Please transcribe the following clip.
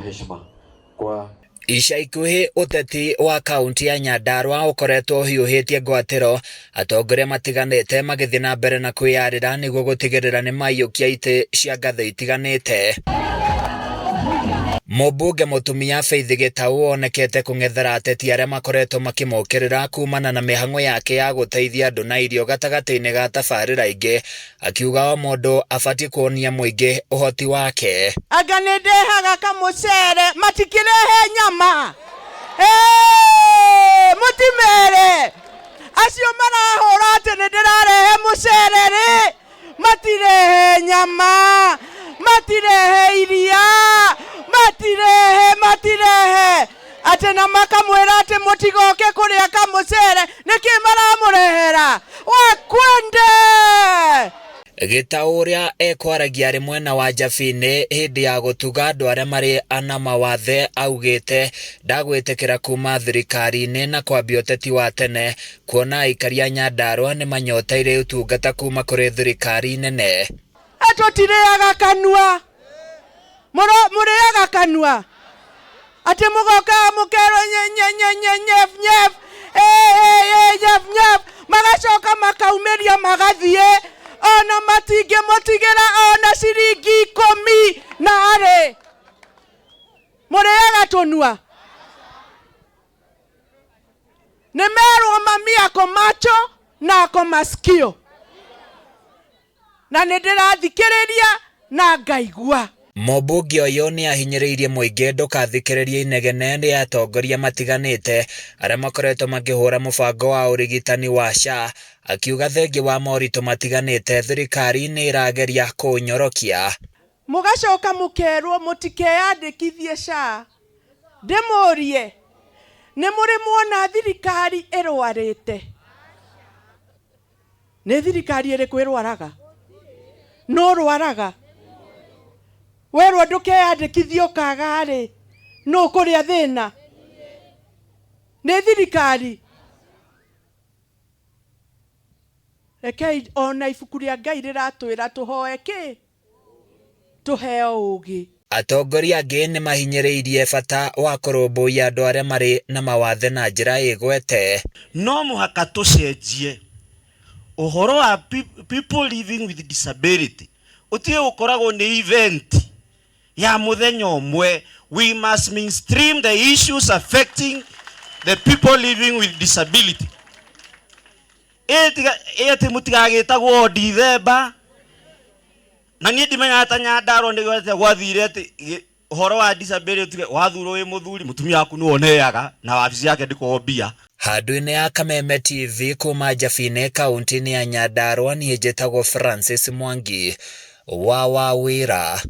Heshima kwa Ica ikuhĩ ũteti wa kaunti ya Nyandarua ũkoretwo ũhiũhĩtie ngwatĩro, atongoria matiganĩte magĩthiĩ na mbere na kwĩyarĩra nĩguo gũtigĩrĩra nĩ maiyũkia itĩ cia ngathĩ itiganĩte. Mũmbunge mũtumia Faith Gĩtaũ onekete kũng'ethera ateti arĩa makoretwo makĩmũkĩrĩra kumana na mĩhang'o yake ya gũteithia andũ na irio gatagatĩ-inĩ ga tabarĩra ingĩ, akiuga o mũndũ abatiĩ kuonia mũingĩ ũhoti wake. Anga nĩ ndehaga kamũcere matikĩrehe nyama. Ĩĩ, mũtimere acio marahũra atĩ nĩ ndĩrarehe mũcere rĩ, matirehe nyama, matirehe iria, matirehe matirehe atĩ na makamwĩra atĩ mũtigoke kũrĩa kamũcere, nĩkĩ maramũrehera wakwende. Gĩtaũ ũrĩa ekwaragia arĩ mwena wa Njabini hĩndĩ ya gũtuga andũ arĩa marĩ ana mawathe augĩte ndagwĩtĩkĩra kuma thirikari-inĩ na kwambia ũteti wa tene kuona aikari a Nyandarua nĩ manyoteire ũtungata kuma kũrĩ thirikari nene. Tũtirĩaga kanua, mũrĩaga kanua atĩ mũgoka mũkerwo nye nye nye nye nyef nyef nyef nyef, magacoka makaumĩria magathiĩ, ona matingĩmũtigĩra ona ciringi 10 na arĩ mũrĩaga tũnua. Nĩ merwo mami ako macho na ako masikio, na nĩ ndĩrathikĩrĩria na ngaigua. Mũmbunge ũyũ nĩ ahinyĩrĩirie mũingĩ ndũkathikĩrĩrie inegene rĩa atongoria matiganĩte arĩa makoretwo makĩhũra mũbango wa ũrigitani wa SHA, akiuga thengia wa moritũ matiganĩte thirikari nĩ ĩrageria kũũnyorokia. Mũgacoka mũkerwo mũtikeyandĩkithie SHA. Ndĩmũrie, nĩ mũrĩ muona thirikari ĩrwarĩte? Nĩ thirikari ĩrĩkũ ĩrwaraga? No rwaraga. Werwo ndũkeyandĩkithie ũkaga-rĩ, nũ ũkũrĩa thĩna? Nĩ thirikari. Rekei ona ibuku rĩa Ngai rĩratwĩra tũhoe kĩ? Tũheo ũũgĩ. Atongoria angĩ nĩ mahinyĩrĩirie bata wa kũrũmbũiya andũ arĩa marĩ na mawathe na njĩra ĩgwete. No mũhaka tũcenjie ũhoro wa people living with disability ũtige gũkoragwo nĩ event ya mũthenya ũmwe. We must mainstream the issues affecting the people living with disability. Ĩ atĩ mũtigagĩtagwo o Dithemba. Na niĩ ndimenyaga ta Nyandarua nĩguo atĩa gwathire atĩ ũhoro wa disability wathurwo wĩ mũthuri mũtumia waku nĩwe ũneaga na wabici yake ndĩkoragwo mbia. Handũ-inĩ ya Kameme TV kuma Njabinĩ kaunti-inĩ ya Nyandarua niĩ njĩtagwo Francis Mwangi wa Wawĩra.